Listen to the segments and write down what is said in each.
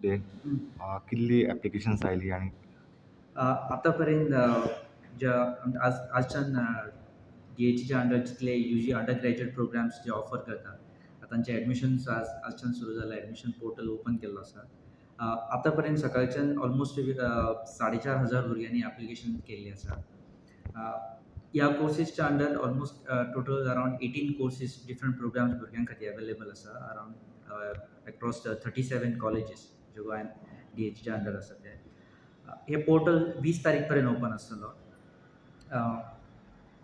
Day कितली applications आयली आनी आतां पर्यंत ज्या आज आजच्यान डीएचईच्या अंडर जितले यूजी अंडर ग्रॅज्युएट प्रोग्राम्स जे ऑफर करता, तांचे एडमिशन्स आजच्यान सुरू जाले. एडमिशन पोर्टल ओपन केल्लो आसा. आतां पर्यंत सकाळच्यान ऑलमोस्ट 4500 भुरग्यांनी एप्लिकेशन केल्ली आसा. ह्या कोर्सीसच्या under almost total around 18 courses, different programs भुरग्यां खातीर अवेलेबल आसा, अरावंड एक्रॉस 37 कॉलेजीस ज्यो गोंयान डीएचईच्या अंडर आसा ते. हे पोर्टल 20 तारीख पर्यंत ओपन आसतलो.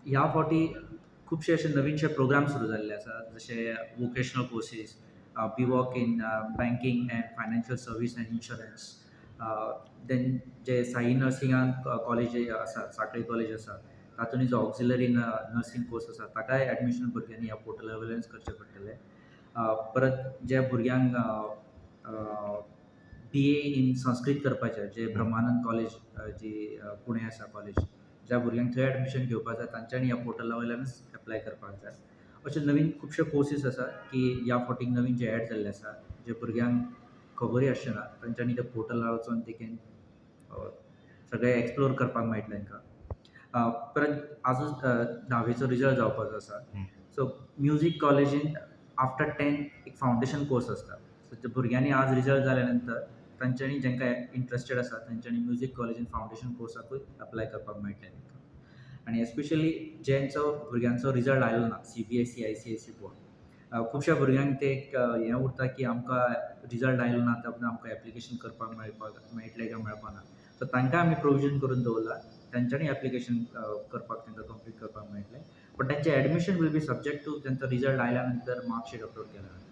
ह्या फावटी खुबशे अशे नवीनशे प्रोग्राम सुरू जाल्ले आसा, जशे vocational courses, BVoc in banking and financial service and insurance, then जे साई नर्सिंगान कॉलेज आसा, साखळी कॉलेज आसा, तातूंत जो ऑक्सिलरी नर्सिंग कोर्स आसा, ताकाय एडमिशन भुरग्यांनी ह्या पोर्टला वयल्यानच करचें पडटलें. परत ज्या भुरग्यांक बीए इन संस्कृत करपाचें, जे ब्रह्मानंद कॉलेज जी पुणे आसा कॉलेज, ज्या भुरग्यांक थंय एडमिशन घेवपाक जाय, तांच्यांनी ह्या पोर्टला वयल्यानच एप्लाय करपाक जाय. अशे नवीन खुबशे कोर्सीस आसात की ह्या फावटीक नवीन जे एड जाल्ले आसा, जे भुरग्यांक खबरूय आसचें ना. तांच्यांनी त्या पोर्टलार वचोन ते सगळें एक्सप्लोर करपाक मेळटलें तांकां. परत आजूच धावेचो रिजल्ट जावपाचो आसा. सो म्युजीक कॉलेजीन आफ्टर 10th एक फावंडेशन कोर्स आसता. सो ते भुरग्यांनी आज रिजल्ट जाल्या नंतर तांच्यांनी, जांकां इंट्रस्टेड आसा, तांच्यांनी म्युजीक कॉलेजीन फावंडेशन कोर्साकूय अप्लाय करपाक मेळटलें तांकां. आनी एस्पेशली ज्यांचो भुरग्यांचो रिजल्ट आयलो ना सीबीएसई, आयसीएसई बोर्ड, खुबश्या भुरग्यांक ते एक हें उरता की आमकां रिजल्ट आयलो ना, तेन्ना आमकां एप्लिकेशन करपाक मेळपाक मेळटलें काय मेळपा ना. सो तांकां आमी प्रोविजन करून दवरला, तांच्यांनी एप्लिकेशन करपाक, तांकां कंप्लीट करपाक मेळटलें, बट तांचें admission will be subject to तांचो रिजल्ट आयल्या नंतर, मार्कशीट अपलोड केल्या नंतर.